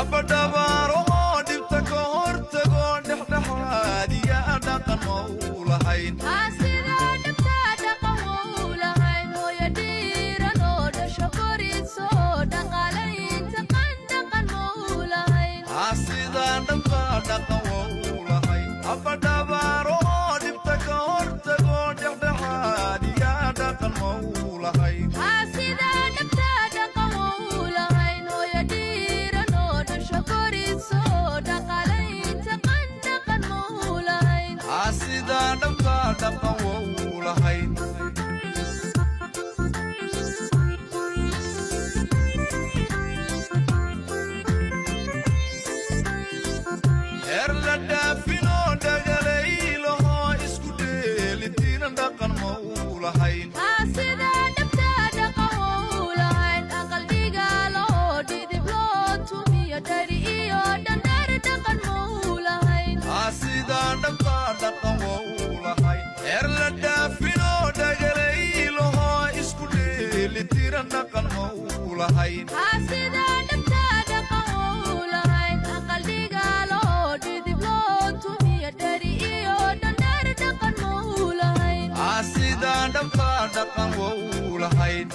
Abadhabaaro oo dhibta ka hortago dhexdhexaadiya dhaqan ma uu lahayn. Sidaa dhabtaa dhaqan wou lahayn, hooyo dhiiran oo dhasho koriso dhaqaalaynta qan dhaqan ma uu lahayn. Sidaa dhabtaa dhaqan wa uu lahayn, abadhabaaro oo dhibta ka hortago dhexdhexaadiya dhaqan ma uu lahayn. Sidaa dhabtaa dhaqan wou lahayn, hooyo dhiiran oo dhasho koriso dhaqaalaynta qan dhaqan ma uu lahayn. Sidaa dhabtaa dhaqan wa uu lahayn. Heer la dhaafinoo dhagalaylohoo isku dheelitiran dhaqan ma uu lahayn. Sidaa dhabtaa dhaqan wou lahayn, aqal dhigaalo oo dhidib loo tumiyo dhari iyo dhandhar dhaqan ma uu lahayn. Sidaa dhabtaa dhaqan wa uu lahayn, heer la dhaafinoo dhagalaylohoo isku dheelitiran dhaqan ma uu lahayn. Sidaa dhabtaa dhaqan wou lahayn, aqal dhigaalo oo dhidib loo tumiyo dhari iyo dhandhar dhaqan ma uu lahayn. Sidaa dhabtaa dhaqan wa uu lahayn.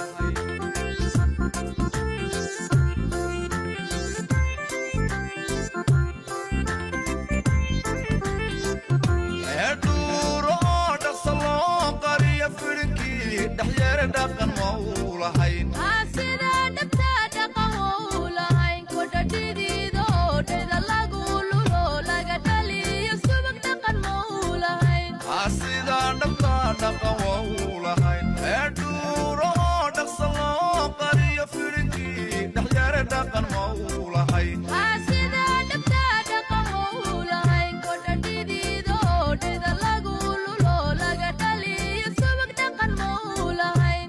Heedhuuro oo dhaqsa loo qariyo fidhinkii dhexyeere dhaqan ma uu lahayn. Sidaa dhabtaa dhaqan wou lahayn, kodha dhidiid oo dheda lagu lulo laga dhaliyo subag dhaqan ma uu lahayn. Sidaa dhabtaa dhaqan wa uu lahayn, heedhuuro oo dhaqsa loo qariyo fidhinkii dhexyeere dhaqan ma uu lahayn. Sidaa dhabtaa dhaqan wou lahayn, kodha dhidiid oo dheda lagu lulo laga dhaliyo subag dhaqan ma uu lahayn.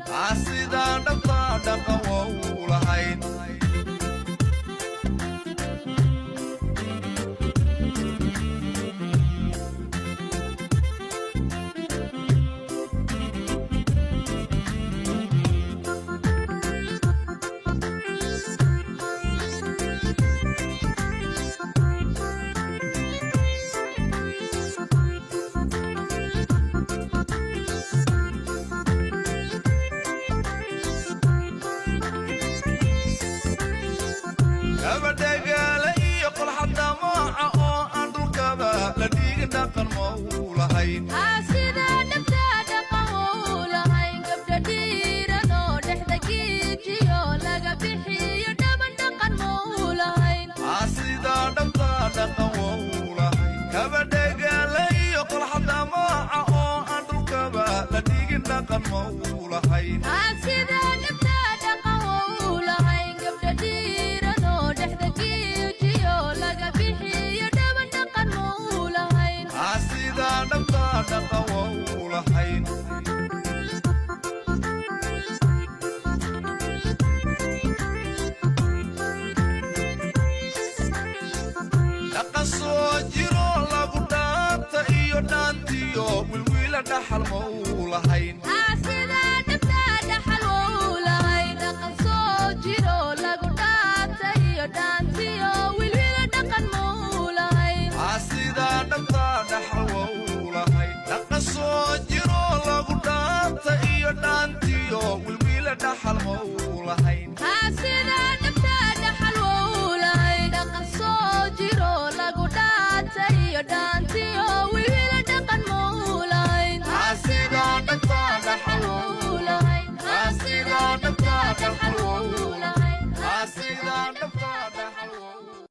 Sidaa dhabtaa dhaqan wa uu lahayn. Gabadhagaala iyo qolxadamaaca oo aan dhulkaba la dhigin dhaqan ma uu lahayn. Sidaa dhabtaa dhaqan wou lahayn, gabdha dhiiran oo dhexda giijiyo laga bixiyo dhaban dhaqan ma uu lahayn. Sidaa dhabtaa dhaqan wa uu lahayn, gabadhagaala iyo qolxadamaaca oo aan dhulkaba la dhigin dhaqan ma uu lahayn. Sidaa dhabtaa dhaqan wou lahayn, gabdha dhiiran oo dhexda giijiyo laga bixiyo dhaban dhaqan ma uu lahayn. Sidaa dhabtaa dhaqan wa uu lahayn. Dhaqan soo jiro lagu dhaanta iyo dhaantiyo wilwiila dhaxal ma uu lahayn. Sidaa dhabtaa dhaxal wou lahayn, dhaqan soo jiro lagu dhaanta iyo dhaantiyo wilwila dhaqan ma uu lahayn. Sidaa dhabtaa dhaxal wa uu lahayn, dhaqan soo jiro lagu dhaanta iyo dhaantiyo wilwiila dhaxal ma uu lahayn. Sidaa dhabtaa dhaxal wou lahayn, dhaqan soo jiro lagu dhaanta iyo dhaantiyo wilwila dhaqan ma uu lahayn. Sidaa dhabtaa dhaxal Wou lahayn. Sidaa dhabtaa dhaxal Wou lahayn. Sidaa dhabtaa